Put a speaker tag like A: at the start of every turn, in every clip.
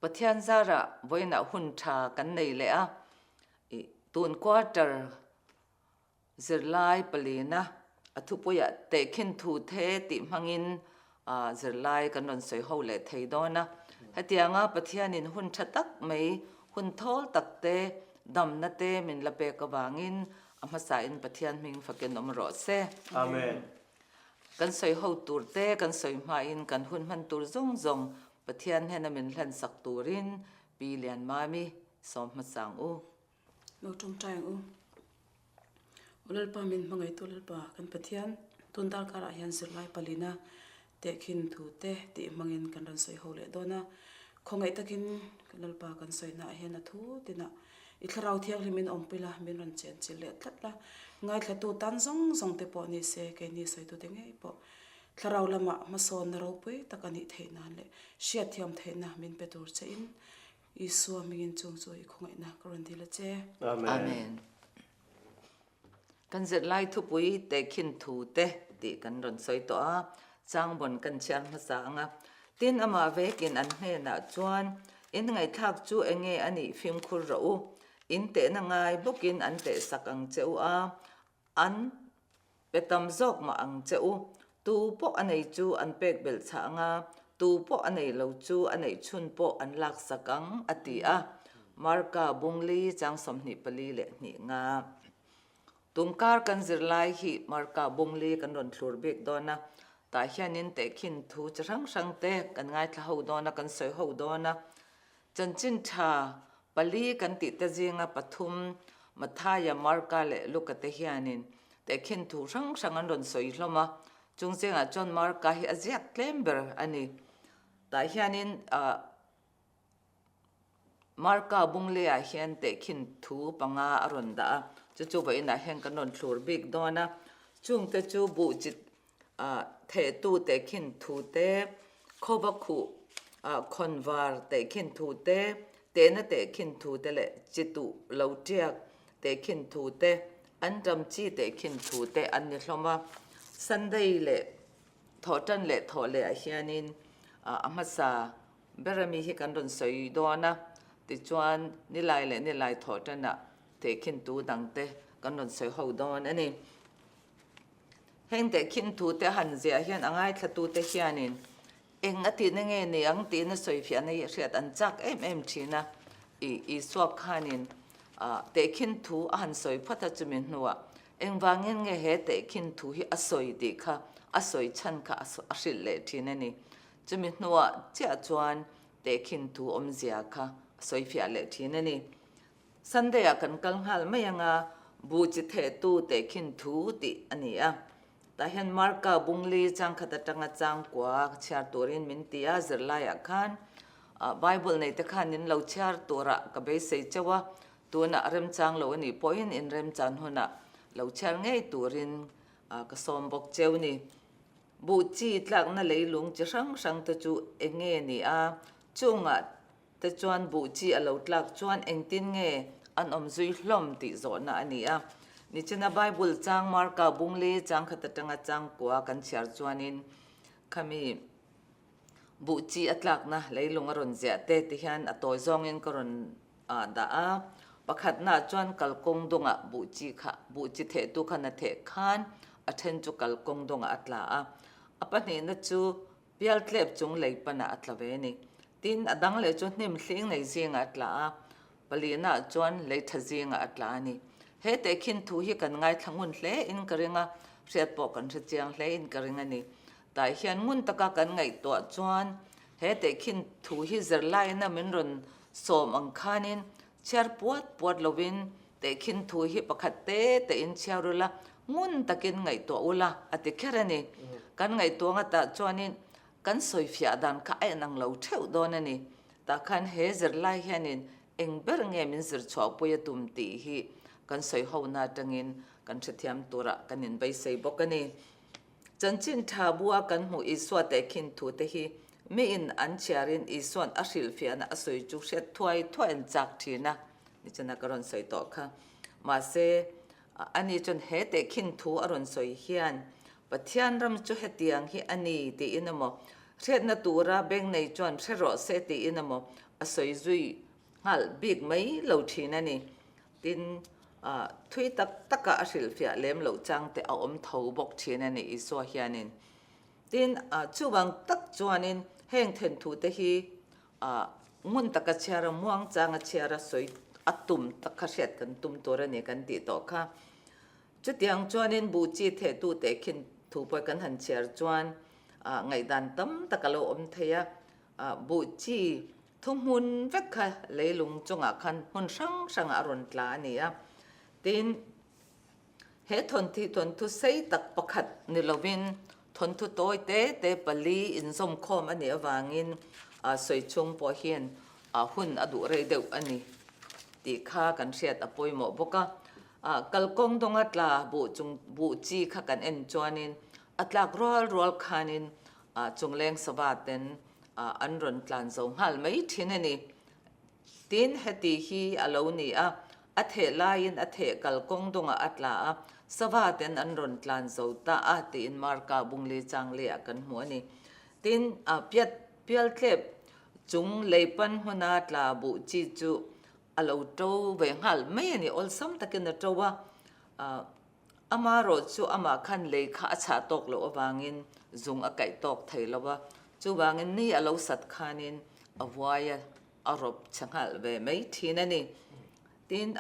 A: Pathian zarah vawiinah hun tha kan nei leh a, ih tun quarter zirlai palina a thupuiah tehkhin thu the tih hmangin zirlai kan rawn sawi ho leh thei dawn a. Hetianga Pathianin hun tha tak mai, hun thawl tak te, damna te min la pek avangin a hmasain Pathian hming fakin awm rawh se.
B: Amen.
A: Kan sawi ho tur te, kan sawi hmain kan hun hman tur zawng zawng Pathian hnena min hlansak turin Pi Lianmami sawm hmasang u.
C: Lo tawngtai ang u. Aw Lalpa min hmangaihtu Lalpa kan Pathian, tun darkarah hian zirlai palina tehkhin thu te tih hmangin kan rawn sawi ho leh dawn a. Khawngaih takin kan Lalpa kan sawinaah hian a thu tinah i thlarau thianghlimin awmpui la, min rawn chenchilh leh tlat la. Ngaithlatu tan zawng zawng te pawh ni se, keini sawitute ngei pawh thlarau lamah hmasawnna ropui tak a nih theih nan leh hriatthiam theihna min pe tur chein Isua hmingin chung chu i khawngaihna ka rawn dil a che.
A: Amen. Kan zirlai thupui tehkhin thu te tih kan rawn sawi tawh a, Changbawn kan chhiar hmasa ang a. Tin, amah vekin an hnenah chuan, In ngaihthlak chu enge a nih fimkhur rawh u, in tehna ngai bawkin an tehsak ang che u a, An pe tam zawk mah ang che u. Tu pawh a nei chu an pek belh chhah ang a, tu pawh a nei lo chu a neih chhun pawh an laksak ang, a ti a. Marka Bungli chang 24 leh hnih nga. Tumkar kan zir lai hi Marka Bungli kan rawn thlur bik dawn a, tah hianin tehkhin thu chi hrang hrang te kan ngaithla ho dawn a, kan sawi ho dawn a. Chanchin tha pali kan tih te zinga pathum, Mathaia, Marka leh Luka te hianin tehkhin thu hrang hrang an rawn sawi hlawm a, chung zingah chuan Marka hi a ziak tlem ber a ni. Tah hianin Marka Bungleiah hian tehkhin thu panga a rawn dah a, chu chu vawiinah hian kan rawn thlur bik dawn a, chungte chu buh chi Thehtu tehkhin thu te, khawva khuh khawnvar tehkhin thu te, tehna tehkhin thu te leh chituh lo tiak tehkhin thu te, an ṭam chi tehkhin thu te an ni hlawm a. Sunday leh Thawhṭan leh Thawhleh ah hianin a hmasa ber ami hi kan rawn sawi dawn a, tichuan Nilai leh Nilai Thawhṭanah tehkhin thu dangte kan rawn sawi ho dawn a ni. Heng tehkhin thute han ziah hian a ngaithlatute hianin eng a tihna nge ni ang tiin a sawifiahna hi hriat an chak em em thin a. I Isua khanin tehkhin thu a han sawi phawt a chumi hnuah engvangin nge he tehkhin thu hi a sawi tih kha a sawi chhan kha a hrilh leh thin a ni. Chumi hnuah chiah chuan tehkhin thu awmzia kha a sawifiah leh thin a ni. Sunday ah kan kal nghal mai anga bu chi thehtu tehkhin thu tih a ni a. Tah hian Marka Bungli changkhat atanga changkua chhiar turin min ti a, zirlaiah khan Bible nei te khan in lo chhiar turah ka beisei chauh a, tunah remchang lo a nih pawhin in remchan hunah lo chhiar ngei turin ka sawm bawk cheu ni. Buh chi tlakna leilung chi hrang hrang te chu eng nge ni a, chungah Te chuan buh chi a lo tlak chuan engtin nge an awm zui hlawm tih zawhna a ni a. Nichina Bible chang Marka Bungli chang khat atanga chang kua kan chhiar chuanin khami buh chi a tlakna leilung a rawn ziah te ti hian a tawi zawngin ka rawn dah a. Pakhatnaah chuan kalkawng dawngah buh chi kha buh chi thehtu khan a theh khan a then chu kalkawng dawngah a tla a. A pahnihna chu Pialtlep chung lei panah a tla ve a ni. Tin, a dang leh chu hnim hling nei zingah a tla a, palinaah chuan lei tha zingah a tla a ni. He tehkhin thu hi kan ngaithla ngun hle in ka ring a, hriat pawh kan hre chiang hle in ka ring a ni. Tah hian ngun taka kan ngaihtuah chuan he tehkhin thu hi zirlaina min rawn sawm ang khanin chhiar puat puat lovin tehkhin thu hi pakhat te tein chhiar ula, ngun takin ngaihtuah ula a ti kher a ni. Kan ngaihtuah nga tah chuanin kan sawifiah dan kha a inang lo theuh dawn a ni. Tah khan he zirlai hianin eng ber nge min zir chhuahpui a tum tih hi kan sawi hona atangin kan hrethiam turah kan inbeisei bawk a ni. Chanchin tha bua kan hmuh Isua tehkhin thu te hi miin an chhiarin Isua'n a hrilhfiahna a sawi chu hriat thuai thuai an chak thin a, nichina ka rawn sawi tawh kha. Mahse, ani chuan he tehkhin thu a rawn sawi hian Pathian ram chu hetiang hi a ni tiin emaw, hriatna tura beng nei chuan hre rawh se tiin emaw. a sawi zui nghal bik mai lo thin a ni. Tin, thui tak taka a hrilhfiah lem loh chang te a awm tho bawk thin a ni Isua hianin. Tin, chuvang tak chuanin heng thenthu te hi ngun taka chhiar a, muang changa chhiar a sawi a tum tak kha hriat kan tum tur a ni kan tih tawh kha. Chutiang chuanin buh chi thehtute khin thu pawh kan han chhiar chuan ngaihdan tam tak a lo awm thei a, buh chi thuhmun vek kha leilung chungah khan hmun hrang hrangah a rawn tla a ni a. Tin, he thawnthu thawnthu sei tak pakhat ni lovin thawnthu tawi te te pali inzawmkhawm a nih avangin sawi chhung pawh hian hun a duh rei deuh a ni tih kha kan hriat a pawimawh bawk a. Kalkawng dawnga tla buh chung buh chi kha kan en chuanin a tlak rual rual khanin chungleng sava ten an rawn tlan zo nghal mai thin a ni. Tin, heti hi a lo ni a, a theh laiin a theh kalkawng dawngah a tla a, sava ten an rawn tlan zo ta a tiin Marka Bungli Changli ah kan hmu a ni. Tin, piat pialtlep chung leipan hmuna tla buh chi chu a lo to ve nghal mai a ni, awlsam takin a to a, Amarawh chu amah khan lei kha a chhah tawk loh avangin zung a kaih tawk thei lo a, chuvangin ni a lo sat khanin a vuai a, a rawp chhe nghal ve mai thin a ni. Tin,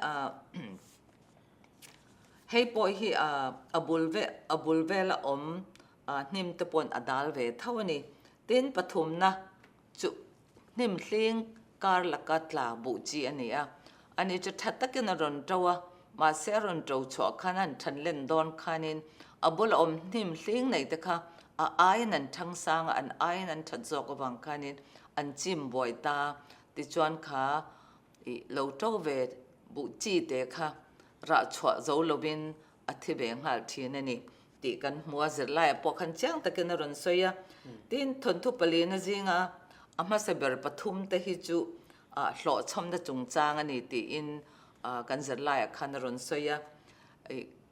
A: hei pawh hi a bul ve a bul vela awm hnim te paw'n a dal ve tho a ni. Tin, pathumna chu Hnim hling kar laka tla buh chi a ni a, ani chu tha takin a rawn to a, mahse a rawn to chhuah khan an than len dawn khanin a bula awm hnim hling nei te kha a aiin an thang sang a, an aiin an that zawk avang khanin an chim buai ta, tichuan kha ih lo to ve buh chi te kha rah chhuah zo lovin a thi ve nghal thin a ni. Tih kan hmu a, zirlaiah pawh khan chiang takin a rawn sawi a. Tin, thawnthu palina zinga a hmasa ber pathum te hi chu hlawhchhamna chungchang a ni tiin kan zirlaiah khan a rawn sawi a.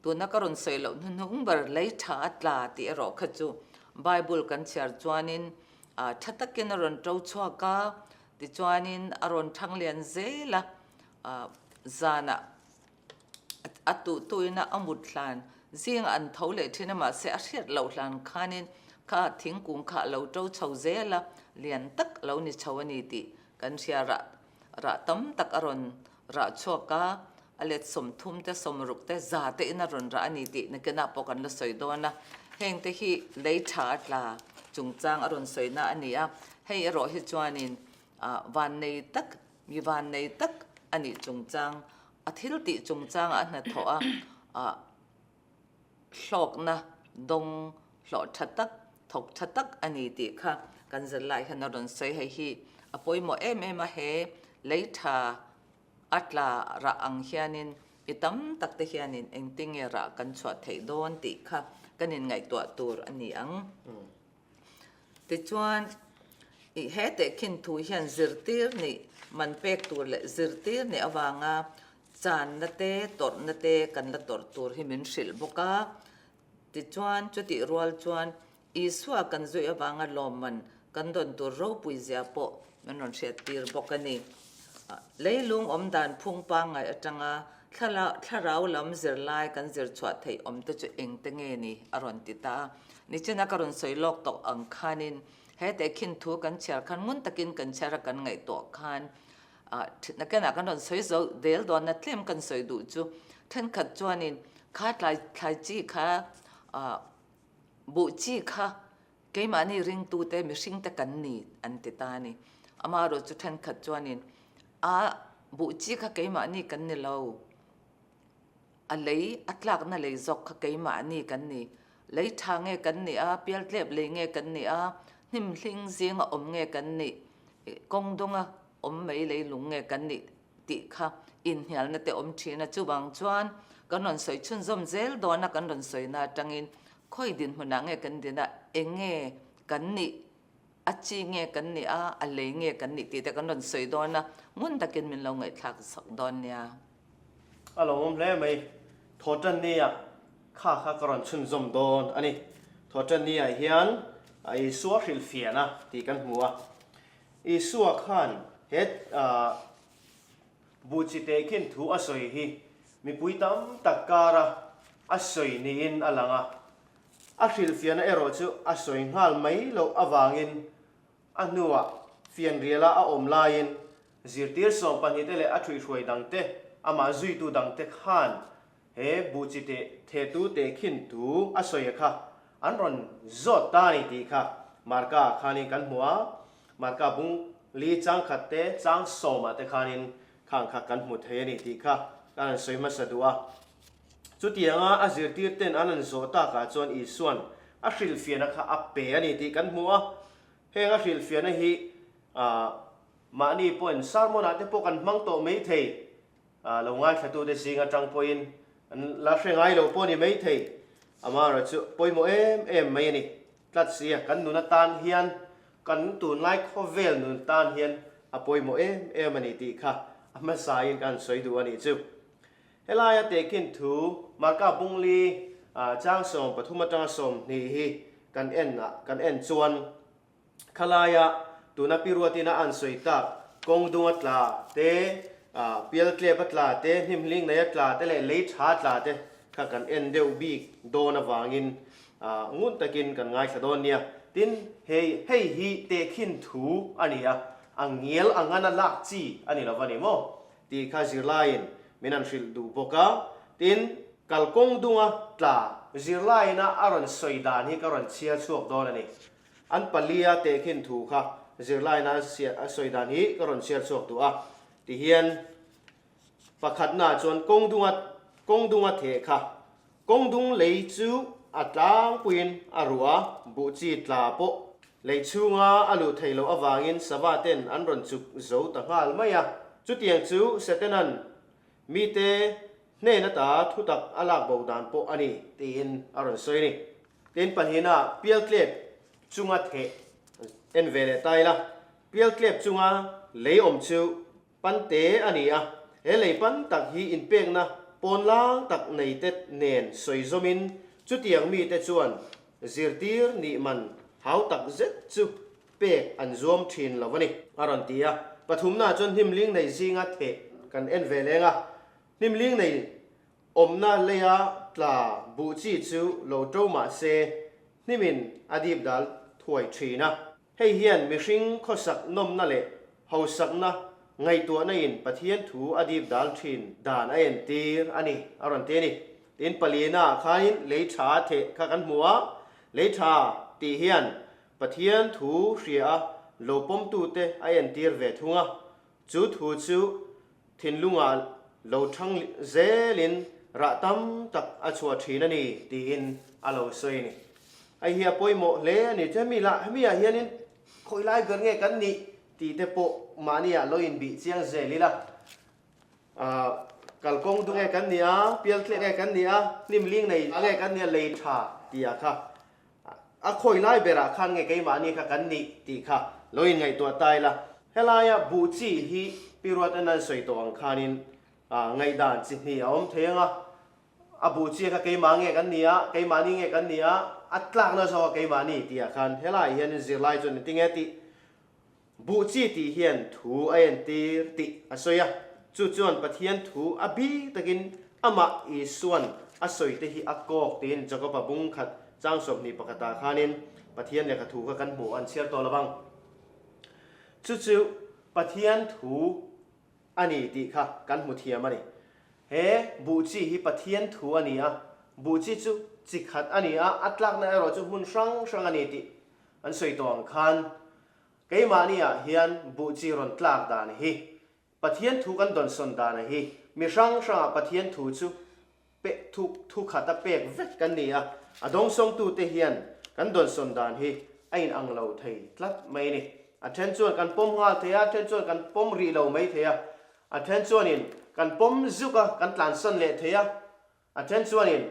A: Tuna ka rawn sawi loh hnuhnung ber lei tha a tla tih erawh kha chu Bible kan chhiar chuanin tha takin a rawn to chhuak a, tichuanin a rawn thang lian zel a, zanah A tuhtuina a mut hlan zingah an tho leh thin a, mahse a hriat loh hlan khanin kha thingkung kha a lo to chho zel a, lian tak a lo ni chho a ni tih kan hria. Rah rah tam tak a rawn rah chhuak a, a let 30 te 60 te za te in a rawn rah a ni tih nakinah pawh kan la sawi dawn a. Heng te hi lei tha a tla chungchang a rawn sawina a ni a, hei erawh hi chuanin vannei tak Mi vannei tak a nih chungchang, a thil tih chungchangah a hnathawh a, ah hlawkna dawng hlawh tha tak, thawk tha tak a ni tih kha kan zirlai hian a rawn sawi. Hei hi a pawimawh em em a, he lei tha a tla rah ang hianin mi tam tak te hianin engtinge rah kan chhuah theih dawn tih kha kan inngaihtuah tur a ni ang. Tichuan, i he tehkhin thu hian zirtir nih man pek tur leh zirtir nih avanga channa te, tawrhna te kan la tawrh tur hi min hrilh bawk a. Tichuan, chutih rual chuan Isua kan zui avanga lawmman kan dawn tur ropui zia pawh min rawn hriattir bawk a ni. Leilung awm dan phung pangngai atanga thlarau lam zirlai kan zir chhuah theih awm te chu engte nge ni a rawn ti ta a. Nichina ka rawn sawi lawk tawh ang khanin he tehkhin thu kan chhiar khan ngun takin kan chhiar a kan ngaihtuah khan nakinah kan rawn sawi zo del dawn a tlem kan sawi duh chu thenkhat chuanin kha tlai thlai chi kha buh chi kha Keimahni ringtute mihringte kan ni an ti ta a ni. Amaherawh chu thenkhat chuanin a buh chi kha keimahni kan ni lo, a lei a tlakna lei zawk kha keimahni kan ni. Lei tha nge kan nih a, pialtlep lei nge kan nih a, hnim hling zinga awm nge kan nih, kawng dawnga awm mai lei lung nge kan nih tih kha inhnialna te awm thin a. Chuvang chuan kan rawn sawi chhunzawm zel dawn a, kan rawn sawina atangin Khawi dinhmunah nge kan din a, eng nge kan nih, a chi nge kan nih a, a lei nge kan nih tih te kan rawn sawi dawn a, ngun takin min lo ngaihthlak sak dawn nia.
B: A lo awm hle mai. Thawhtanni ah kha kha ka rawn chhunzawm dawn a ni. Thawhtanni ah hian Isua hrilhfiahna tih kan hmu a. Isua khan. He buh chi tehkhin thu a sawi hi mipui tam tak kara a sawi niin a lang a. A hrilhfiahna erawh chu a sawi nghal mai loh avangin a hnuah fianriala a awm laiin zirtir 12 te leh a ṭhuihhruai dangte amah zuitu dangte khan he buh chi teh thehtu tehkhin thu a sawi kha an rawn zawt ta a ni tih kha Marka ah khanin kan hmu a, Marka bung li chang khat te chang sawmah te khanin khang kha kan hmu thei a ni tih kha kan han sawi hmasa duh a. Chutianga a zirtir ten an han zawh takah chuan Isuan a hrilhfiahna kha a pe a ni tih kan hmu a. Heng a hrilhfiahna hi mahni pawhin sermon ah te pawh kan hmang tawh mai thei, lo ngaithlatute zing atang pawhin an la hre ngai lo pawh a ni mai thei. Amaherawhchu pawimawh em em mai a ni tlat si a, kan nun atan hian kan tunlai khawvel nun tan hian a pawimawh em em a ni tih kha a hmasain ka han sawi duh a nih chu. Helaia tehkhin thu Marka Bungli chang 13 atanga 20 hi kan en ah kan en chuan khalaia tuna pi ruatin a an sawi tak kawng dung a tla te, pialtlep a tla te, hnimhling nei a tla te leh lei tha a tla te kha kan en deuh bik dawn avangin ngun takin kan ngaithla dawn nia. Tin, hei hei hi tehkhin thu a ni a, a ngial a ngana lak chi a ni lo va ni maw? Tih kha zirlaiin min han hrilh duh bawk a, tin, kalkawng dunga tla zirlaina a rawn sawi dan hi ka rawn chhiar chhuak dawn a ni. An palia tehkhin thu kha zirlaina a sawi dan hi ka rawn chhiar chhuak duh a, tihian pakhatnaah chuan kawng dunga kawng dunga theh kha Kawng dung lei chu a tlangpuiin a ruh a, buh chi tla pawh lei chhunga a luh theih loh avangin sava ten an rawn chuk zo ta nghal mai a. Chutiang chu Setanan mite hnen ata thutak a lak bo dan pawh a ni tiin a rawn sawi a ni. Tin pahnihna pialtlep chunga theh en ve leh ta ila, pialtlep chunga lei awm chu Pante a ni a, he lei pan tak hi inpekna pawn lang tak nei te nen sawi zawmin chutiang mite chuan zirtir nih man hau tak zet chu pek an zuam thin lo a ni. A rawn ti a, pathumna chuan hnimling nei zinga theh kan en ve leng a, hnimling nei awmna leia tla buh chi chu lo to mah se hnimin a dip dal thuai thin a. Hei hian mihring khawsak nawmna leh hausakna ngaihtuahna in Pathian thu a dip dal thin dan a entir a ni, a rawn ti a ni. Tin, palina ah khanin lei tha theh kha kan hmu a, lei tha tih hian Pathian thu hria a lo pawmtute a entir ve thung a, chu thu chu thinlungah lo thang zelin rah tam tak a chhuah thin a ni tiin a lo sawi a ni. Hei hi a pawimawh hle a ni. Hemi lah hemi ah hianin khawi lai ber nge kan nih tih te pawh mahni ah lo inbih chiang zel ila. Ahh kalkawng du nge kan nih a, pialtlek nge kan nih a, hnimling nei nge kan nih a, lei tha tih ah kha A khawi lai berah khan nge keimahni kha kan nih tih kha lo inngaihtuah ta ila. Helaia buh chi hi Pi Ruat an sawi tawh ang khanin ngaihdan chi hnih a awm thei ang a, a buh chi kha keimah nge kan ni a, keimahni nge kan ni a, a tlakna zawk a keimahni tihah khan helaiah hianin zirlai chuan engtinge tih Buh chi tih hian thu a entir tih a sawi a, chu chuan Pathian thu a bik takin amah Isuan a sawi te hi a kawk tiin Jakoba bung khat chang 21 ah khanin Pathian lehkha thu kha kan hmuh an chhiar tawh lo vang. Chu chu Pathian thu a ni tih kha kan hmu thiam a ni. He buh chi hi Pathian thu a ni a, buh chi chu chi khat a ni a, a tlakna erawh chu hmun hrang hrang a ni tih an sawi tawh ang khan Keimahni ah hian buh chi rawn tlak dan hi, Pathian thu kan dawnsawn dan a hi, mi hrang hrang ah Pathian thu chu pe thu thu khat a pek vek kan ni a, a dawngsawngtute hian kan dawnsawn dan hi a in ang lo thei tlat mai a ni. A then chuan kan pawm nghal thei a, a then chuan kan pawm rih lo mai thei a, a then chuanin kan pawm zuk a, kan tlansan leh thei a, a then chuanin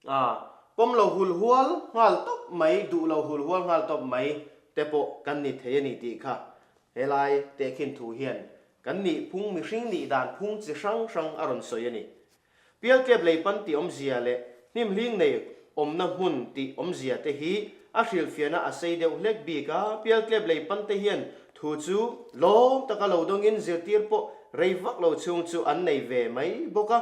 B: A pawm lo hul hual nghal tawp mai, duh lo hul hual nghal tawp mai te pawh kan ni thei a ni tih kha helai tehkhin thu hian kan nih phung mihring nih dan phung chi hrang hrang a rawn sawi a ni. Pialtlep lei pan tih awmzia leh hnimhling nei awmna hmun tih awmzia te hi a hrilhfiahna a sei deuh hlek bik a, pialtlep lei pan te hian Thu chu lawm taka lo dawngin zirtir pawh rei vak lo chhung chu an nei ve mai bawk a.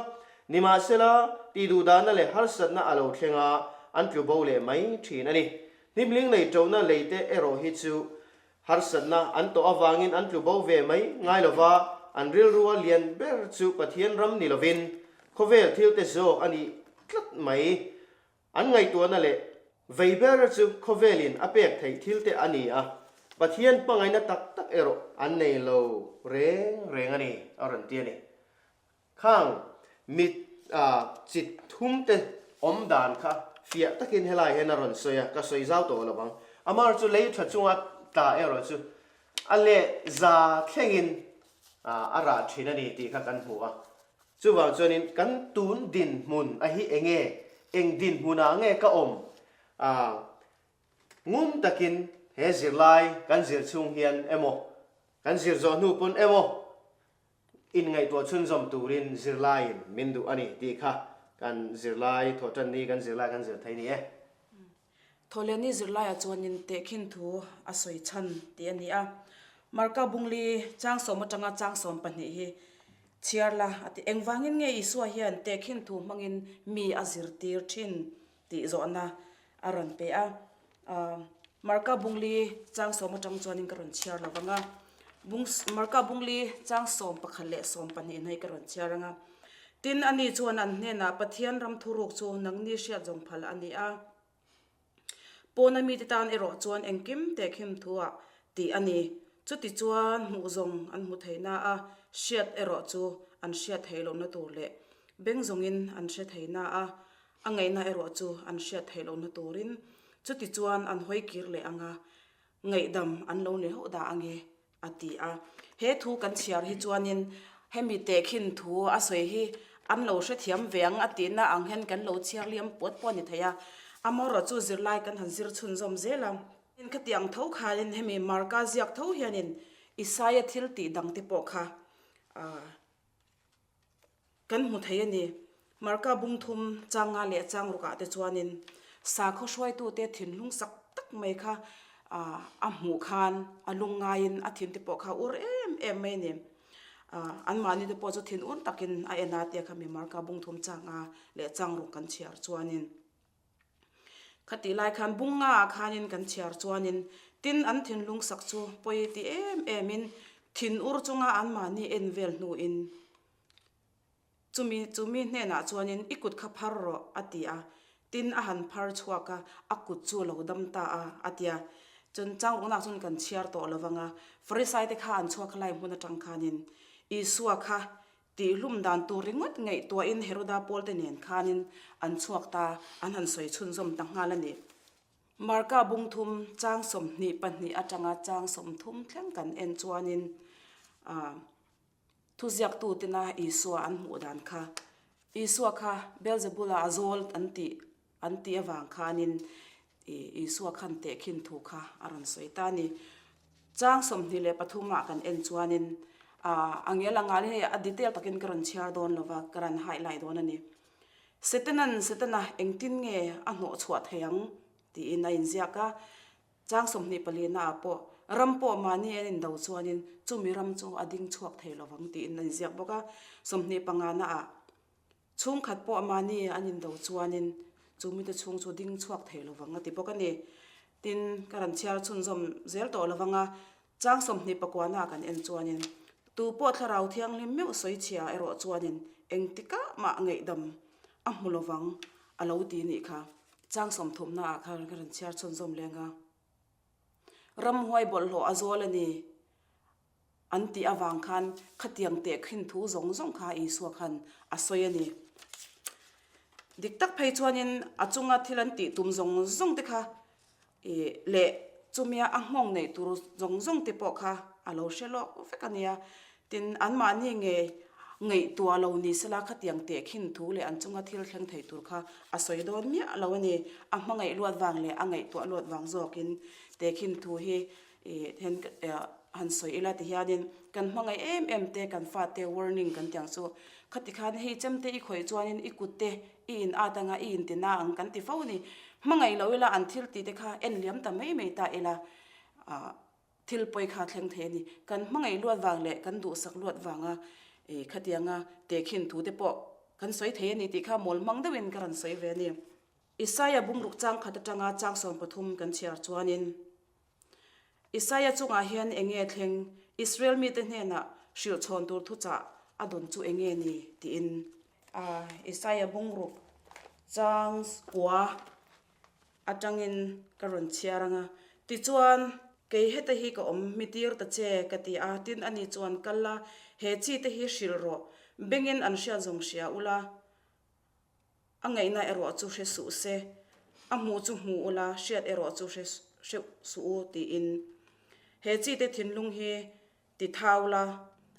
B: Nimahsela, tihduhdahna leh harsatna a lo thleng a, an tlu bo leh mai thin a ni. Hnimling nei ṭona leite erawh hi chu harsatna an tawh avangin an tlu bo ve mai ngai lo va, an rilrua lian ber chu Pathian ram ni lovin khawvel thilte zawk a ni tlat mai. An ngaihtuahna leh vei ber chu khawvelin a pek theih thilte a ni a, Pathian hmangaihna tak tak erawh an nei lo reng reng a ni, a rawn ti a ni. Khang mit chi thumte awm dan kha fiah takin helai hian a rawn sawi a, ka sawi zau tawh lo vang. Amar chu lei tha chunga tla erawh chu a leh za thlengin a rah thin a ni tih kha kan hmu a. Chuvang chuanin kan tun dinhmun a hi enge, eng dinhmunah nge ka awm? Ngun takin he zirlai kan zir chhung hian emaw, kan zir zawh hnu pawn emaw inngaihtuah chhunzawm turin zirlaiin min duh a ni tih kha kan zirlai thawhtanni kan zirlai kan zir thei ni e.
C: Thawhlehni zirlaiah chuanin tehkhin thu a sawi chhan tih a ni a. Marka Bungli changsawm atanga changsawm pahnih hi chhiar la a ti. Engvangin nge Isua hian tehkhin thu hmangin mi a zirtir thin tih zawhna a rawn pe a. Marka Bungli changsawm atang chuanin ka rawn chhiar lo vang a. Marka Bungli changsawm pakhat leh sawm pahnih hna hi ka rawn chhiar ang a. Tin, ani chuan an hnenah, Pathian ram thuruk chu nangni hriat zawng phal a ni a. Pawna mite tan erawh chuan engkim tehkhim thuah tih a ni. Chuti chuan hmuh zawng an hmu thei na a, hriat erawh chu an hriat theih lohna tur leh beng zawngin an hre thei na a, a ngaihna erawh chu an hriat theih lohna turin chuti chuan an hawi kir leh ang a, ngaihdam an lo ni hauh dah ange. a ti a. He thu kan chhiar hi chuanin hemi tehkhin thu a sawi hi an lo hrethiam ve ang a tihna ang hian kan lo chhiar liam puat pawh a ni thei a. Amaherawh chu zirlai kan han zir chhunzawm zel a. Khatiang tho khanin hemi Marka ziak tho hianin Isaia thil tih dangte pawh kha Kan hmu thei a ni. Marka bung thum chang nga leh chang rukah te chuanin sakhaw hruaitute thinlung sak tak mai kha a hmuh khan a lung ngaiin a thin te pawh kha a ur em em mai a ni. Anmahni te pawh chu thin ur takin a en a tia kha mi Marka bung thum chang nga leh chang ruk kan chhiar chuanin. Khatih lai khan bung nga ah khanin kan chhiar chuanin tin an thinlung sak chu pawi ti em emin thin ur chunga anmahni en vel hnuin Chumi chumi hnenah chuanin i kut kha phar rawh a ti a, tin a han phar chhuak a, a kut chu a lo dam ta a, a ti a. Chun changruknak chuan kan chhiar tawh lo vang a, Farisaite kha an chhuak kha lai hmun atang khanin Isua kha tihlum dan tur ringawt ngaihtuahin Heroda pawlte nen khanin an chhuak ta, an han sawi chhunzawm ta nghal a ni. Marka bungthum chang 22 atanga chang 30 thleng kan en chuanin ah, Thuziaktutena Isua an hmuh dan kha, Isua kha Beelzebula a zawl an tih an tih avang khanin Isua khan tehkhin thu kha a rawn sawi ta a ni. Chang 23 ah kan en chuanin a ngel a ngal hei a detail takin ka rawn chhiar dawn lo va, ka rawn highlight dawn a ni. Setanan Setana engtin nge a hnawh chhuah thei ang tiin a inziak a. Chang 24 ah pawh ram pawh mahni an indo chuanin chumi ram chu a ding chhuak thei lovang tiin a inziak bawk a. 25 na ah chhungkhat pawh mahni an indo chuanin chumi te chhung chu ding chhuak thei lovang a ti bawk a ni. Tin, ka rawn chhiar chhunzawm zel tawh lovang a, chang 29 na ah kan en chuanin tu pawh thlarau thianghlim meuh sawichhia erawh chuanin engtikah mah ngaihdam a hmu lovang a lo ti nih kha. Chang sawmthumna ah khan ka rawn chhiar chhunzawm leng a, ramhuai bawlhhlawh a zawl a ni an tih avang khan khatiang tehkhin thu zawng zawng kha Isua khan a sawi a ni. Dik tak phei chuanin a chunga thil an tih tum zawng zawng te kha Ih leh chumia a nghawng neih tur zawng zawng te pawh kha a lo hre lawk vek a nia. Tin, anmahni nge ngaihtuah lo ni sela khatiang tehkhin thu leh an chunga thil thleng thei tur kha a sawi dawn miah lo a ni. A hmangaih luat vang leh a ngaihtuah luat vang zawkin tehkhin thu hi ih then han sawi ila ti hianin kan hmangaih em em te kan fate warning kan tih ang chu khati khan hei chemte i khawih chuanin i kut te I in at anga i inti na ang kan ti fo ni. Hmangaih lo ila an thil tih te kha en liam ta mai mai ta ila. Thil pawi kha thleng thei a ni. Kan hmangaih luat vang leh kan duhsak luat vanga khatianga tehkhin thu te pawh kan sawi thei a ni tih kha mawl hmang deuhin ka rawn sawi ve a ni. Isaia bungruk chang khat atanga chang 13 kan chhiar chuanin, Isaia chungah hian eng nge thleng? Israel mite hnenah hrilh chhawn tur thuchah a dawn chu eng nge ni? tiin. Isaia bungruk chang kua atangin ka rawn chhiar ang a. Tichuan, kei heta hi ka awm mi tir ta che, ka ti a. Tin, ani chuan, Kal la, he chi te hi hrilh rawh. Bengin an hriat zawng hria ula, a ngaihna erawh chu hre suh se, a hmuh chu hmu ula, hriat erawh chu hre hreuh suh u, tiin. He chi te thinlung hi Ti thau la,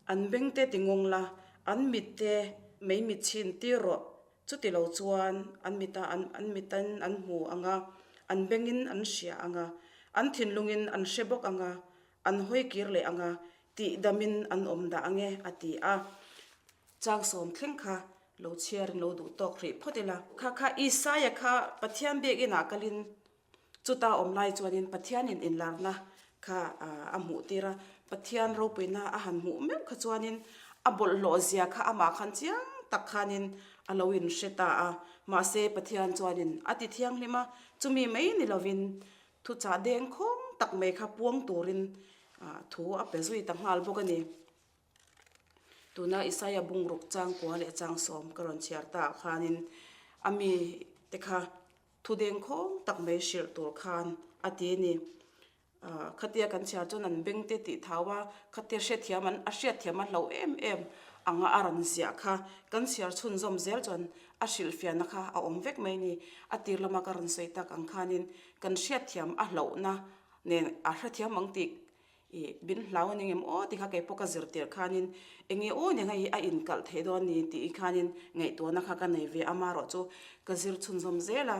C: an beng te ti ngawng la, an mit te mei mit chhin tir rawh. Chuti lo chuan an mita an an mitan an hmu ang a, an bengin an hria ang a, an thinlungin an hre bawk ang a, an hawi kir leh ang a, tih damin an awm dah ang e, a ti a. Chang sawm thleng kha lo chhiarin lo duh tawk rih phawt ila. Kha kha Isaia kha Pathian biakinah kalin Chuta awm lai chuanin Pathianin inlarna kha a hmuh tir a, Pathian ropuina a han hmuh meuh kha chuanin a bawlhhlawh zia kha amah khan chiang tak khanin a lo inhre ta a. Mahse, Pathian chuanin a ti thianghlim a, chumi mai ni lovin thuchah deng khawng tak mai kha puang turin thu a pe zui ta nghal bawk a ni. Tuna Isaia bungruk changkua leh changsawm ka rawn chhiar ta ah khanin a mite kha Thu dengkhawng tak mai hrilh tur khan a ti a ni. Khatia kan chhiar chuan an beng te tih thau a, khatia hriatthiam an a hriatthiam a hlauh em em anga a rawn ziah kha kan chhiar chhunzawm zel chuan a hrilhfiahna kha a awm vek mai a ni. A tir lama ka rawn sawi tak ang khanin kan hriatthiam a hlauhna nen a hrethiam ang tih I min hlau a ni ngem aw ti kha kei pawh ka zir tir khanin eng nge aw nia hei a inkalh theih dawn ni tih khanin ngaihtuahna kha ka nei ve a, amaherawh chu ka zir chhunzawm zel a,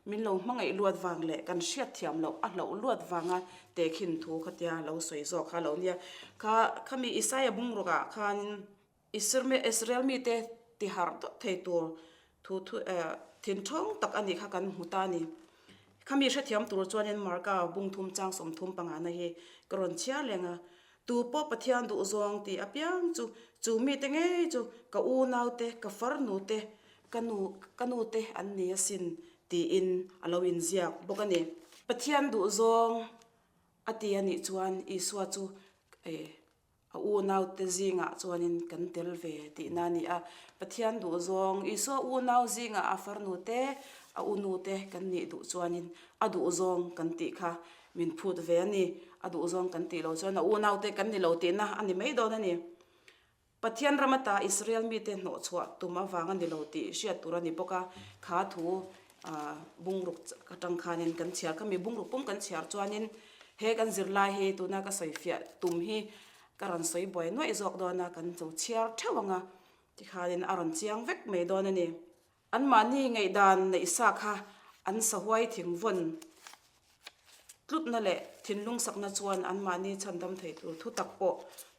C: min lo hmangaih luat vang leh kan hriatthiam loh a hlauh luat vanga tehkhin thu khatia lo sawi zawk kha a lo nia. Kha khami Isaia bungrukah khanin Israel mite tiharh dawt thei tur thu thu thinthawng tak a nih kha kan hmu ta a ni. Khami hrethiam tur chuanin Marka bung thum chang 30 pangana hi ka rawn chhiar leng a, Tu pawh Pathian duh zawng tih apiang chu chu mite ngei chu ka unaute, ka farnute, ka nu ka nute an ni asin tiin a lo inziak bawk a ni. Pathian duh zawng a ti a nih chuan Isua chu A unaute zingah chuanin kan tel ve tihna a ni a. Pathian duhzawng, Isua unau zingah a farnute, a unute kan nih duh chuanin a duhzawng kan tih kha min phut ve a ni. A duhzawng kan tih loh chuan a unaute kan ni lo tihna a ni mai dawn a ni. Pathian ram ata Israel mite hnawhchhuah tum avang a ni lo tih hriat tur a ni bawk a. Kha thu bungruk atang khanin kan chhiar kha mi bungruk pum kan chhiar chuanin he kan zirlai hi tuna ka sawi fiah tum hi ka rawn sawi buai nuaih zawk dawn a kan cho chhiar theuh ang a tikhanin a rawn chiang vek mai dawn a ni. Anmahni ngaihdan neih sa kha an sahuai thing vawn tlutna leh thinlung sakna chuan anmahni chhandam thei tur thu tak pawh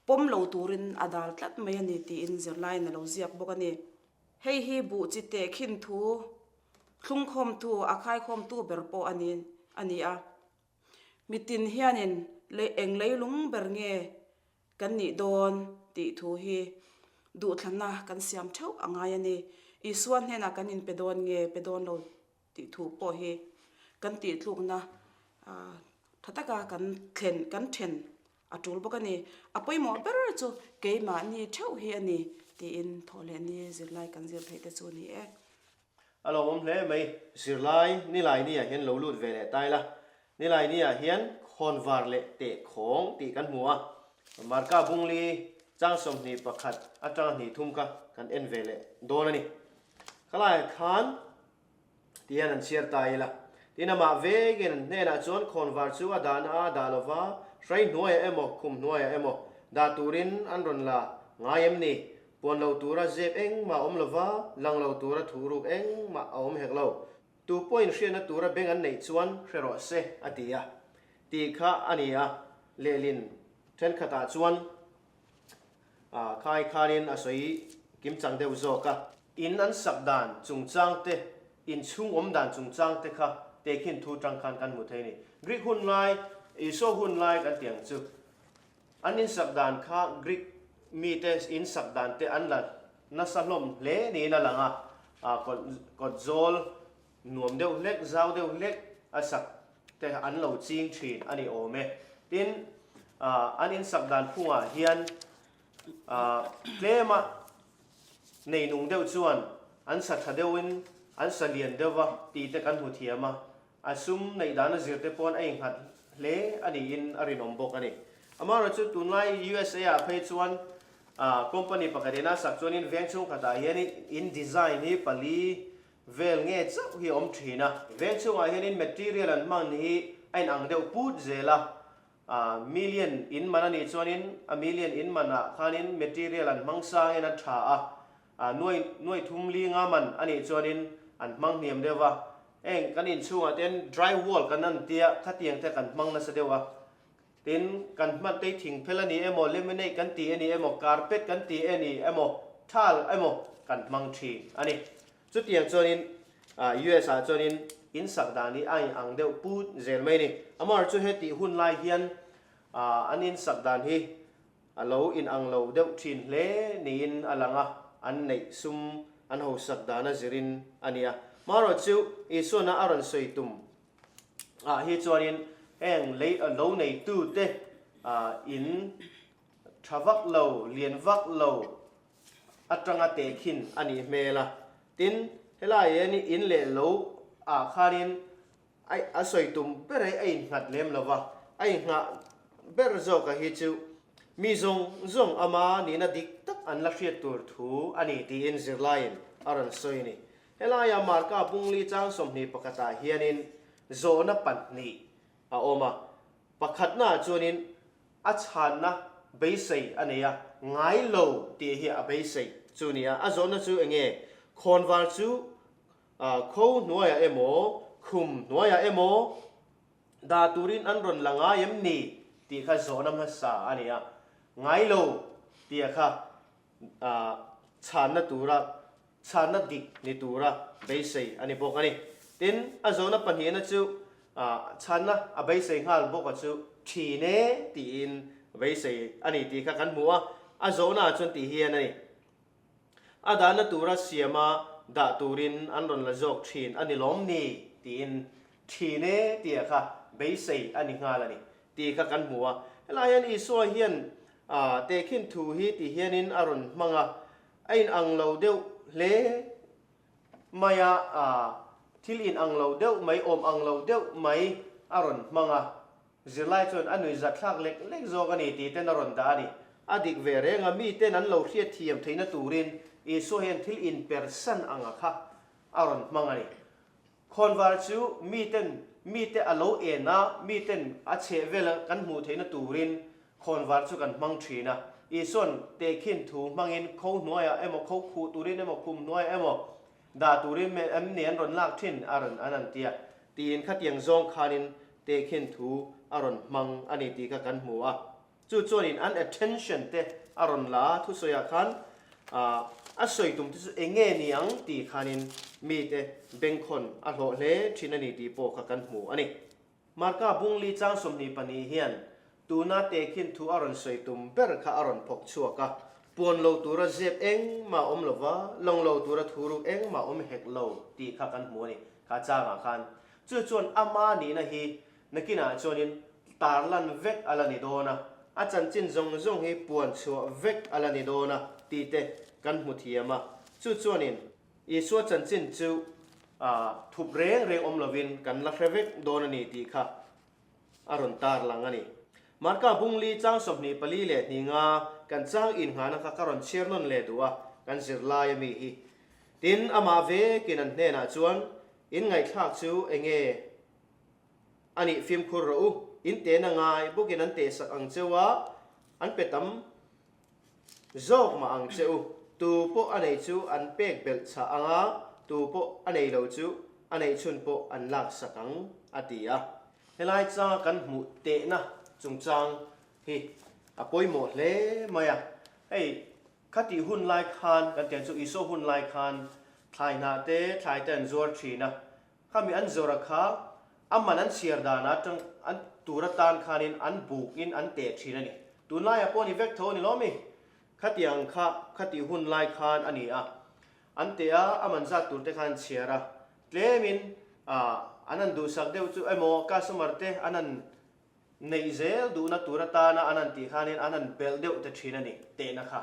C: pawm lo turin a dal tlat mai a ni tiin zirlaiin a lo ziak bawk a ni. Hei hi buh chi teh khin thu thlungkhawmtu, a khaikhawmtu ber pawh a ni a ni a. Mitin hianin lei eng leilung ber nge kan nih dawn tih thu hi duhthlanna kan siam theuh a ngai a ni. Isua hnenah kan inpe dawn nge pe dawn lo tih thu pawh hi kan tihtlukna tha taka kan thlen kan then a tul bawk a ni. A pawimawh ber chu keimahni theuh hi a ni tiin thawhleh ni zirlai kan zir theih te chu a ni e.
B: A lawmawm hle mai. Zirlai Nilaini ah hian lo lut ve leh tai la. Nilaini ah hian khawnvar leh tehkhawng tih kan hmu a. Marka Bungli chang 21 atanga hnih thum kha kan en ve leh dawn a ni. Khalaiah khan Ti hian an chhiar ta ila. Tin, amah vekin an hnenah chuan khawnvar chu a dahna a dah lova, hrai hnuaiah emaw, khum hnuaiah emaw dah turin an rawn la ngai em ni? Puan lo tura zep engmah a awm lova, lang lo tura thuhruk engmah a awm hek lo. Tu pawhin hriatna tura beng an neih chuan hre rawh se, a ti a. Tih kha a ni a, lehlin thenkhatah chuan khai khanin a sawi kimchang deuh zawk a. In an sak dan chungchang te, in chhung awm dan chungchang te kha tehkhin thu tang khan kan hmu thei a ni. Greek hun lai, Isua hun lai kan tih ang chu. An insak dan kha Greek mite insak dan te an la nasa hlawm hle niin a lang a, kawt zawl nuam deuh hlek, zau deuh hlek a sak te an lo ching thin a ni awm e. Tin, an insak dan phungah hian tlema nei nung deuh chuan an sa tha deuhin an sa lian deuh va tih te kan hmu thiam a, A sum neih dana zir te pawn a innghat hle a niin a rinawm bawk a ni. Amaherawhchu chu tunlai USA ah phei chuan company pakhat ina sak chuanin veng chhungkhatah hian in design hi pali vel nge chauh hi a awm thin a. Veng chhungah hianin material an hman hi a inang deuh put zel a. Million in man a nih chuanin a million in manah khanin material an hmang sangin a tha a. Nuai nuai thum li nga man a nih chuanin an hmang hniam deuh va, heng kan inchhungah te dry wall kan an tia khatiang te kan hmang nasa deuh a, tin kan hman te thing phel a ni emaw laminate kan ti a ni emaw carpet kan ti a ni emaw tile emaw kan hmang thin a ni. Chutiang chuanin US ah chuanin in sak dan hi a in ang deuh put zel mai a ni. Amaherawhchu chu hetih hun lai hian an in sak dan hi A lo inang lo deuh thin hle niin a lang a, an neih sum an hosak dan a zirin a nia. Marawh chu Isuana a rawn sawi tum ah hi chuanin heng lei lo neitute in tha vak lo, lian vak lo atanga tehkhin a nih hmel a. Tin, helai hian in leh lo ah khanin Aih, a sawi tum ber hi a innghat lem lo va, a inghah ber zawka hi chu mi zawng zawng ama nihna dik tak an la hriat tur thu a ni tiin zirlaiin a rawn sawi a ni. Helaia Marka Bungli chang 21 ah hianin zawhna pahnih a awm a, pakhatnaah chuanin a chhanna beisei a nei a, ngai lo tih hi a beisei chu a ni a, a zawhna chu eng nge? Khawnvar chu Kho hnuaiah emaw, khum hnuaiah emaw dah turin an rawn la ngai em ni tih kha zawhna hmasa a ni a. Ngai lo tih kha chhanna tura, chhanna dik ni tura beisei a ni bawk a ni. Tin, a zawhna pahnihna chu chhanna a beisei nghal bawk a chu thin e tiin beisei a ni tih kha kan hmu a. A zawhnaah chuan tih hian a ni. A dahna tura siama dah turin an rawn la zawk thin a ni lawm ni? tiin thin e tia kha beisei a ni nghal a ni tih kha kan hmu a. Helai hian Isua hian tehkhin thu hi ti hianin a rawn hmang a, a inang lo deuh hle mai a, thil inang lo deuh mai, awm ang lo deuh mai a rawn hmang a. Zirlai chuan a nuih zat thlak lek lek zawk a ni tih ten a rawn dah a ni. A dik ve reng a, miten an lo hriat thiam theihna turin Isua hian thil inpersan anga kha a rawn hmang a ni. Khawnvar chu miten mite a lo en a, miten a chheh vela kan hmuh theihna turin khawnvar chu kan hmang thin a. Isua'n tehkhin thu hmangin kho hnuaiah emaw, kho khuh turin emaw, khum hnuaiah emaw Dah turin em ni an rawn lak thin a rawn an an tia tiin khatiang zawng khanin tehkhin thu a rawn hmang a ni tih kha kan hmu a. Chu chuanin an attention te a rawn la a, thusawiah khan a sawi tum te chu eng nge ni ang tih khanin mite bengkhawn a hlawh hle thin a ni tih pawh kha kan hmu a ni. Marka Bungli chang 22 hian tuna tehkhin thu a rawn sawi tum ber kha a rawn phawk chhuak a, puan lo tura zep engmah awm lo va, lawng lo tura thu ruk engmah awm hek lo tih kha kan hmu a ni kha changah khan. Chu chuan ama nihna hi nakinah chuanin tarlan vek a la ni dawn a, a chanchin zawng zawng hi puan chhuah vek a la ni dawn a tih te kan hmu thiam a. Chu chuanin Isua chanchin chu thup reng reng awm lovin kan la hre vek dawn a ni tih kha a rawn tar lang a ni. Marka Bungli chang 24 leh hnih nga kan chang inngahna kha ka rawn chhiar nawn leh duh a, kan zirlai a mi hi. Tin, amah vekin an hnenah chuan, In ngaihthlak chu eng nge a nih fimkhur rawh u, in tehna ngai bawkin an tehsak ang cheu a, an pe tam Zawk mah ang che u, tu pawh a nei chu an pek belh chhah ang a, tu pawh a nei lo chu a neih chhun pawh an lak sak ang, a ti a. Helai changa kan hmuh tehna chungchang hi a pawimawh hle mai a. Hei, khatih hun lai khan, kan tiang chu Isua hun lai khan thlai hnah te, thlai te an zuar thin a. Khami an zawrh a kha a man an chhiar danah atang an tur atan khanin an bukin an teh thin a ni. Tunlaiah pawh ni vek tho a ni lawm i? Khatiang kha khatih hun lai khan a ni a. An teh a, a man zat tur te khan chhiar a. Tlemin an han duhsak deuh chu emaw customer te an han neih zel duhna tur atana an han tih khanin an han belh deuh ta thin a ni tehna kha.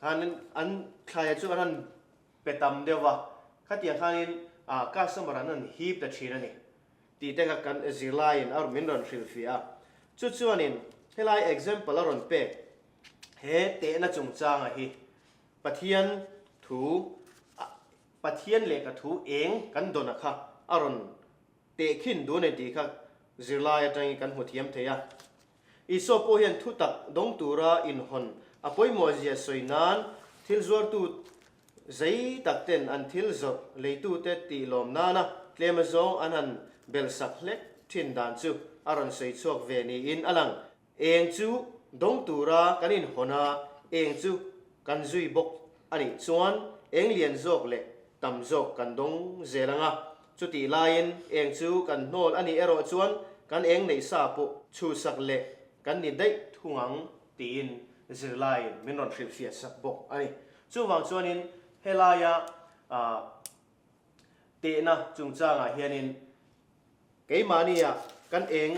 B: Khanin an thlaia chu an han pe tam deuh va, khatiang khanin customer an han hip ta thin a ni tih te kha kan zirlaiin a min rawn hrilhfiah a. Chu chuanin helai example a rawn pek he tehna chungchanga hi Pathian thu Pathian lehkha thu eng kan dawna kha a rawn tehkhin dun e tih kha zirlai atangin kan hmu thiam thei a. Isua pawh hian thutak dawng tura inhawn a pawimawhzia sawi nan thil zuartu zei tak ten an thil zawrh leitute tih lawm nana tlem azawng an han belsak hlek thin dan chu a rawn sawi chhuak ve niin a lang. Eng chu dawng tura kan inhawn a, eng chu kan zui bawk a nih chuan eng lian zawk leh tam zawk kan dawng zel ang a. Chutih laiin eng chu kan hnawl a nih erawh chuan kan eng neih sa pawh chhuhsak leh kan ni daih thung ang tiin zirlaiin min rawn hrilhfiah sak bawk a ni. Chuvang chuanin helaia tehna chungchangah hianin Keimahnia kan eng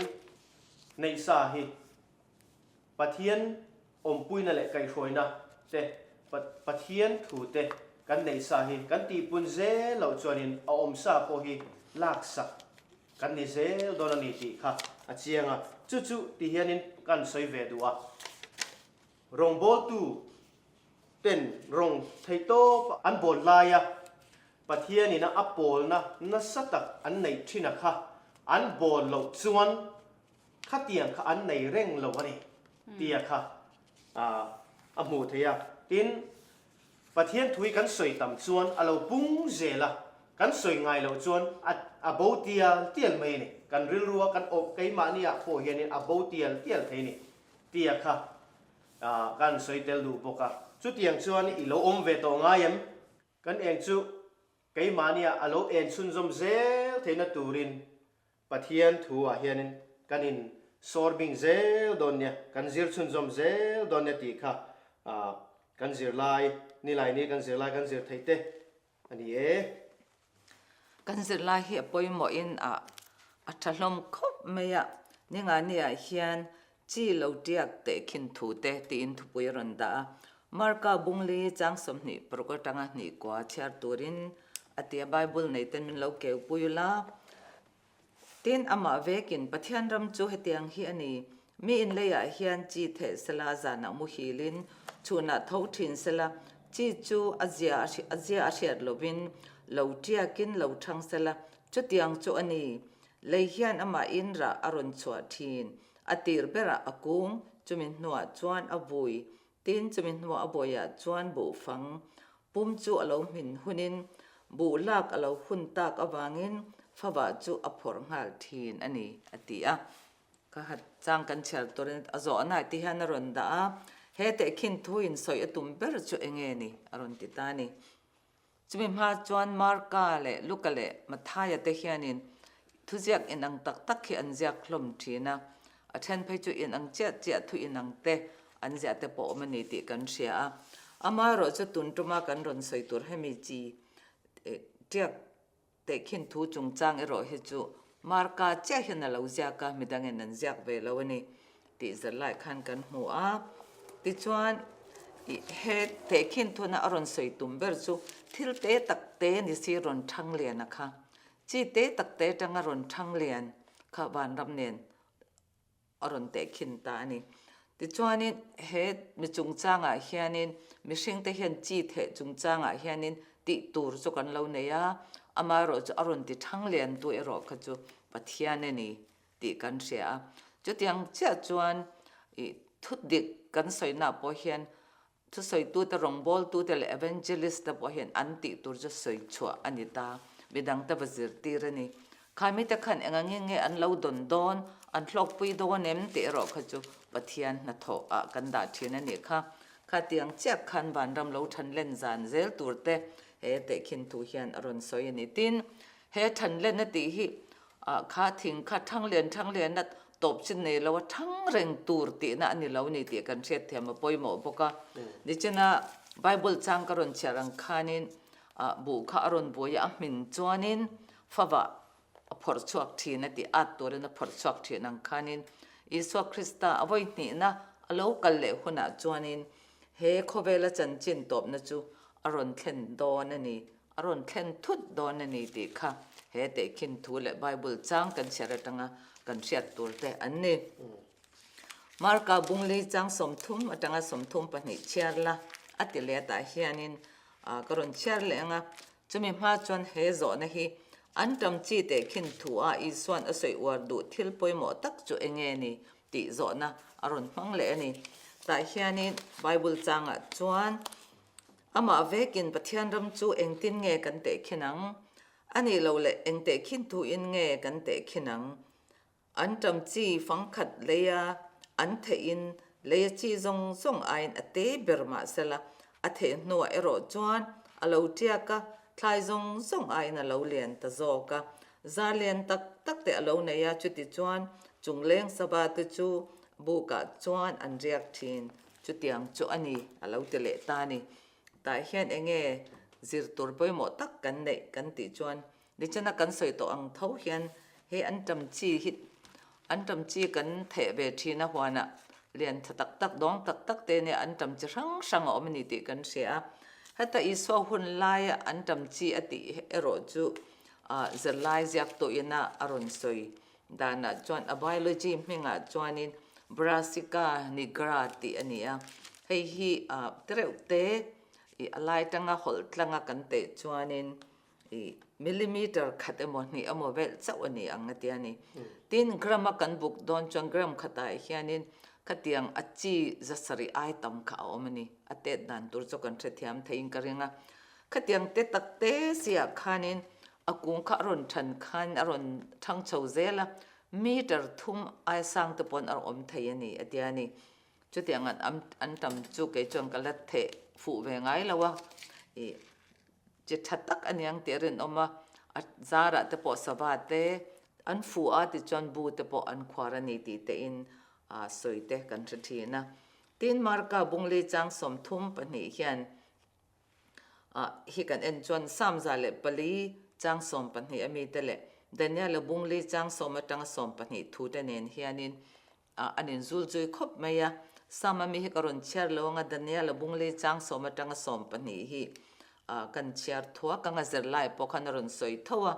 B: neih sa hi Pathian awmpuina leh kaihhruaina te, Pathian thu te kan neih sa hi kan tihpun zel loh chuanin a awm sa pawh hi laksak kan ni zel dawn a ni tih kha a chiang a. Chu chu ti hianin kan sawi ve duh a. Rawngbawltu ten rawng theihtawp an bawl laia Pathianin a pawlna nasa tak an neih thin a kha an bawl loh chuan khatiang kha an nei reng lo a ni tia kha a hmuh theih a. Tin, Pathian thu hi kan sawi tam chuan a lo pung zel a, kan sawi ngai loh chuan a a bo tial tial mai a ni. Kan rilrua kan awm keimahniah pawh hianin a bo tial tial thei a ni tia kha kan sawi tel duh bawk a. Chutiang chuan i lo awm ve tawh ngai em? Kan eng chu keimahnia a lo en chhunzawm zel theihna turin Pathian thu ah hianin kan in sawr bing zel dawn nia, kan zir chhunzawm zel dawn nia tih kha kan zirlai, nilai ni kan zirlai kan zir theih te a ni e.
A: Kan zirlai hi a pawimawhin a a tha hlawm khawp mai a, ningani ah hian chi lo tiak teh khin thu te tiin thupui a rawn dah a, Marka Bungli chang 26 atanga hnih kua chhiar turin a ti a, Bible nei ten min lo keu pui ula. Tin, amah vekin Pathian ram chu hetiang hi a ni, Mi inleiah hian chi theh sela zanah muhilin chhunah tho thin sela, chi chu a zia a zia a hriat lovin lo tiakin lo thang sela, chutiang chu a ni. Lei hian amahin rah a rawn chhuah thin. A tir berah a kung, chumi hnuah chuan a vui, Tin, chumi hnuah a bawiah chuan buhfang pum chu a lo hmin hunin buh lak a lo hun tak avangin favah chu a phawrh nghal thin a ni, a ti a. Ka hat chang kan chhiar turin a zawhna ti hian a rawn dah a, he tehkhin thu in sawi a tum ber chu enge ni? a rawn ti ta a ni. Chumi hma chuan Marka leh Luka leh Mathaia te hianin thuziak inang tak tak hi an ziak hlawm thin a, a then phei chu inang chiah chiah thu inang te an ziah te pawh awm a ni tih kan hria a. Amaherawh chu tun tuma kan rawn sawi tur hemi chi tiak Tehkhin thu chungchang erawh hi chu Marka chiah hian a lo ziak a, midangin an ziak ve lo a ni tih zirlai khan kan hmu a. Tichuan, he tehkhin thuna a rawn sawi tum ber chu thil te tak te ni si rawn thang lian a kha. Chi te tak te atanga rawn thang lian kha vanram nen a rawn tehkhin ta a ni. Tichuanin he mi chungchangah hianin mihringte hian chi theh chungchangah hianin tih tur chu kan lo nei a, amaherawh chu a rawn ti thang liantu erawh kha chu Pathian a ni tih kan hria a. Chutiang chiah chuan ih thudik kan sawinaah pawh hian Thusawitute, rawngbawltute leh evangelist-te pawh hian an tih tur chu sawi chhuah a ni ta. Midangte va zirtir a ni. Khaimite khan eng angin nge an lo dawn dawn, an hlawkpui dawn em tih erawh kha chu Pathian hnathawh ah kan dah thin a nih kha. Khatiang chiah khan vanram lo than len zan zel tur te he tehkhin thu hian a rawn sawi a ni. Tin, he than len a tih hi ah kha thing kha thang lian thang lian a. tawp chin nei lo a thang reng tur tihna a ni lo ni tih kan hriatthiam a pawimawh bawk a. Nichina Bible chang ka rawn chhiar ang khanin buh kha a rawn buai a, a hmin chuanin favah a phawrh chhuak thin a tih at turin a phawrh chhuak thin ang khanin Isua Krista a vawi hnihna a lo kal leh hunah chuanin he khawvela chanchin tawpna chu a rawn thlen dawn a ni, a rawn thlen thut dawn a ni tih kha he tehkhin thu leh Bible chang kan chhiar atanga kan hriat tur te an ni. Marka Bungli chang 30 atanga 32 chhiar la a ti letah hianin ka rawn chhiar leh ang a, Chumi hma chuan he zawhna hi an ṭam chi tehkhin thu a Isua'n a sawi uar duh thil pawimawh tak chu eng nge ni tih zawhna a rawn hmang leh a ni. Tah hianin Bible changah chuan amah vekin Pathian ram chu engtin nge kan tehkhin ang? A nih loh leh eng tehkhin thuin nge kan tehkhin ang? An ṭam chi fangkhat leia an theihin leia chi zawng zawng aiin a te ber mahsela a theh hnuah erawh chuan a lo ṭiak a, thlai zawng zawng aiin a lo lian ta zawk a. Zar lian tak tak te a lo nei a, chuti chuan chungleng sava te chu bukah chuan an riak ṭhin. Chutiang chu a ni, a lo ti leh ta a ni. Tah hian eng nge zir tur pawimawh tak kan neih kan tih chuan Nichina kan sawi tawh ang tho hian he an ṭam chi hi an ṭam chi kan theh ve ṭhin a huanah lian tha tak tak dawng tak tak te nia an ṭam chi hrang hrang a awm a ni tih kan hria a. Heta Isua hun laia an ṭam chi a tih erawh chu zirlai ziak tawhina a rawn sawi danah chuan a biology hmingah chuanin Brassica nigra tih a ni a. Hei hi tereuh te ih a lai tanga hawlh tlanga kan teh chuanin I millimeter khat emaw hnih emaw velh chauh a ni ang a ti a ni. Tin, gram a kan buk dawn chuan gram khatah hianin khatiang a chi zasarih ai tam kha a awm a ni. A tet dan tur chu kan hrethiam theiin ka ring a. Khatiang te tak te siah khanin a kung kha a rawn than khan a rawn thang chho zel a, meter thum ai sang te pawn a awm thei a ni a ti a ni. Chutiang an an tam chu kei chuan ka la theh fuh ve ngai lo a. I Chi tha tak a niang tih a rinawm a, a zarah te pawh sava te an fuh a tichuan bu te pawh an khuar a ni tih tein sawi te kan hre thin a. Tin, Marka Bungli chang 32 hian hi kan en chuan 104 chang 12 a mite leh Daniela Bungli chang sawm atanga 12 thu te nen hianin Ah, an inzul zui khawp mai a. Sam ami hi ka rawn chhiar lo anga Daniel-a Bunglei chang sawm atanga 12 hi ah kan chhiar thuak anga zirlai pawh khan a rawn sawi tho a.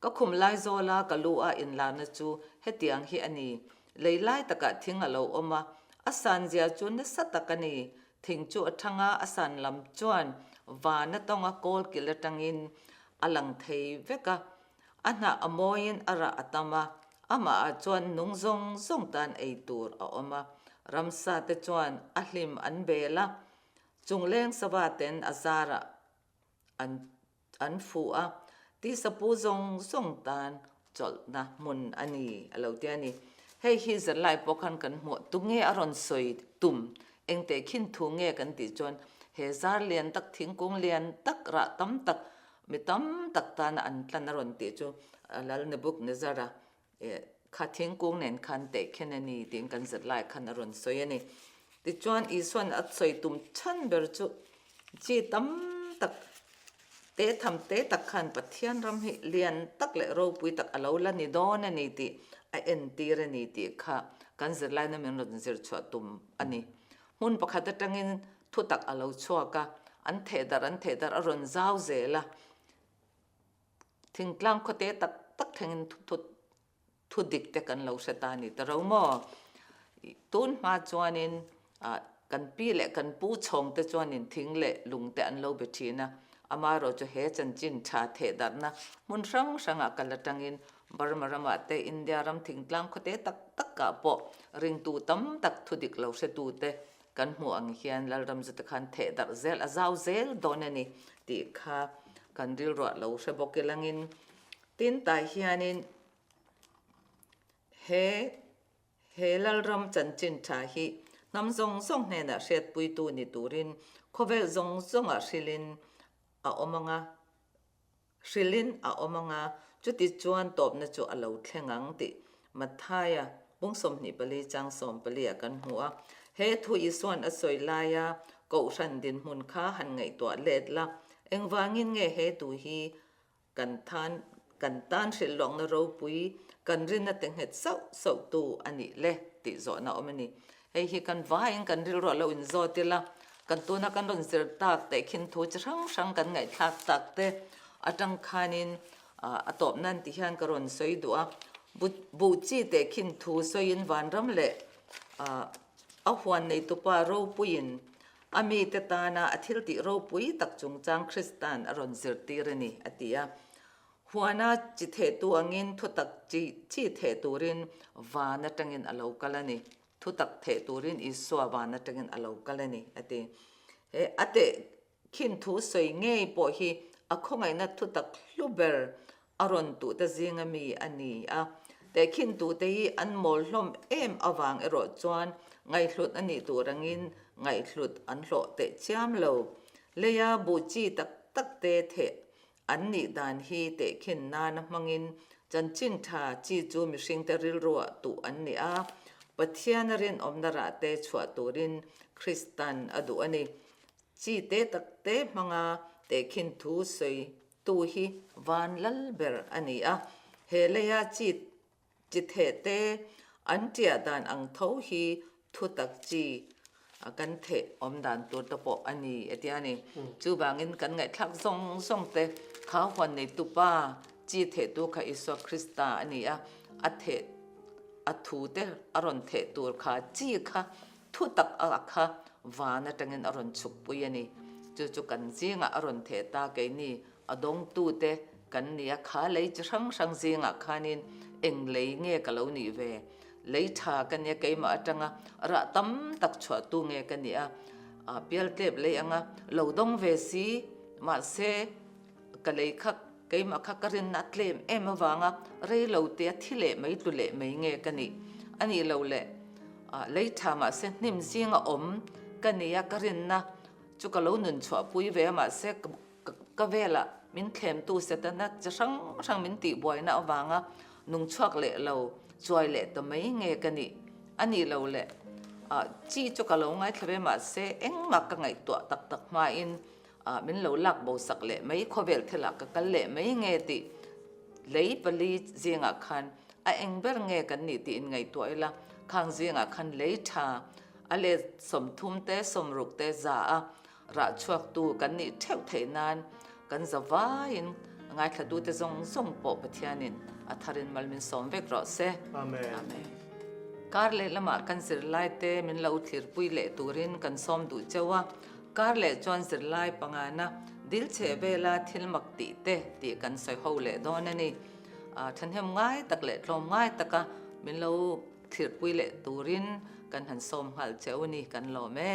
A: Ka khum lai zawla ka lu a inlarna chu hetiang hi a ni. Lei lai takah thing a lo awm a, a san zia chu nasa tak a ni. Thing chu a thang a, a san lam chuan van atawnga kawl kil atangin a lang thei vek a. A hnah a mawiin a rah a tam a, amahah chuan nung zawng zawng tan ei tur a awm a. Ramsa te chuan a hlim an bel a, chungleng sava ten a zarah an an fuh a, tisapu zawng zawng tan chawlhna hmun a ni a lo ti a ni. Hei hi zirlai pawh khan kan hmuh tunge a rawn sawi tum engteh khin thu nge kan tih chuan he zar lian tak thingkung lian tak rah tam tak Mi tam tak tana an tlan a rawn tih chu Lal Nebuchadnezzar-a kha thingkung nen khan tehkhen a ni tiin kan zir lai khan a rawn sawi a ni. Tichuan Isua'n a sawi tum chhan ber chu chi tam tak te tham te tak khan Pathian ram hi lian tak leh ropui tak a lo la ni dawn a ni tih a entir a ni tih kha kan zirlaina min rawn zir chhuah tum a ni. Hmun pakhat atangin Thutak a lo chhuak a, an theh darh an theh darh a rawn zau zel a. Thingtlang khawte tak tak thlengin thu dik te kan lo hre ta a ni ta ro maw? Tun hma chuanin kan pi leh kan pu chhawng te chuanin thing leh lung te an lo be thin a, amaherawh chu he chanchin tha theh darhna hmun hrang hrangah kal atangin Burma ramah te India ram thingtlang khawte tak takah pawh ringtu tam tak thu dik lo hretute Kan hmuh ang hian Lalramzute khan theh darh zel a zau zel dawn a ni tih kha kan rilruah lo hre bawk ilangin tin tah hianin he he Lalram chanchin tha hi hnam zawng zawng hnenah hriatpuitu ni turin khawvel zawng zawngah hrilhin a awm ang a. Hrilhin a awm ang a, chuti chuan tawpna chu a lo thleng ang tih Mathaia Bung 24 chang 14 ah kan hmu a. He thu Isua'n a sawi laia Kohhran dinhmun kha han ngaihtuah let la, engvangin nge he tu hi kan tan kan tan hrilh lawkna ropui kan rinna te nghet sauh sauh tu a nih le tih zawhna awm a ni. Hei hi kan vaiin kan rilruah lo inzawt ila, kan tuna kan rawn zir tak teh khin thu chi hrang hrang kan ngaihthlak tak te atang khanin a tawp nan ti hian ka rawn sawi duh a. Buh chi teh khin thu sawiin vanram leh a huan neitupa ropuiin A mite tana a thiltih ropui tak chungchang Krista'n a rawn zirtir a ni, a ti a. Huana chi thehtu angin thutak chi chi theh turin van atangin a lo kal a ni. Thutak theh turin Isua van atangin a lo kal a ni, a ti. He a tehkhin thu sawi ngei pawh hi a khawngaihna thutak hlu ber a rawn tuhte zinga mi a ni a. Tehkhintute hi an mawl hlawm em avang erawh chuan ngaihhlut a nih tur angin ngaihhlut an hlawh teh chiam lo. Leia buh chi tak tak te theh an nih dan hi tehkhin nana hmangin chanchin tha chi chu mihringte rilruah tuh an ni a, Pathiana rinawmna rah te chhuah turin Kristan a duh a ni. Chi te tak te hmanga tehkhin thu sawi Tu hi van lal ber a ni a, he leia chi chi theh te an ṭiah dan ang tho hi thutak chi kan theh awm dan tur te pawh a ni a ti a ni. Chuvangin kan ngaihthlak zawng zawng te kha huan neitu pa chi thehtu kha Isua Krista a ni a, a theh a thu te a rawn theh tur kha chi kha Thutak a kha van atangin a rawn chhukpui a ni. Chu chu kan zingah a rawn theh ta keini a dawngtute kan ni a, kha lei chi hrang hrang zingah khanin eng lei nge ka lo nih ve? Lei tha ka nia keimah atanga rah tam tak chhuahtu nge ka nih a? Pialtlep lei anga lo dawng ve si mahse Ka lei kha keimah kha ka rinna a tlem em avanga rei lo te a thi leh mai tlu leh mai nge ka nih a nih lo le lei tha mahse hnim zinga awm ka ni a ka rinna chu ka lo nun chhuah pui ve a mahse ka velah min thlemtu setana chi hrang hrang min tih buaina avanga nung chhuak leh lo chuai leh ta mai nge ka nih a nih lo le chi chu ka lo ngaithla ve mahse engmah ka ngaihtuah tak tak hmain Ah min lo lak bo sak leh mai khawvel thilah ka kal leh mai nge tih lei pali zingah khan a eng ber nge kan nih tih inngaihtuah ila khang zingah khan lei tha a let 30 te 60 te za a rah chhuaktu kan nih theuh theih nan kan za vaiin ngaithlatute zawng zawng pawh Pathianin a tharin mal min sawm vek rawh se. Amen. Amen. Kar leh lamah kan zirlaite min lo thlirpui leh turin kan sawm duh cheu a. Kar leh chuan zirlai pangana dil chhe vela thil mak tih te tih kan sawi ho leh dawn a ni. Thahnem ngai tak leh tlawm ngai taka min lo thlirpui leh turin kan han sawm nghal che u ni kan lawm e.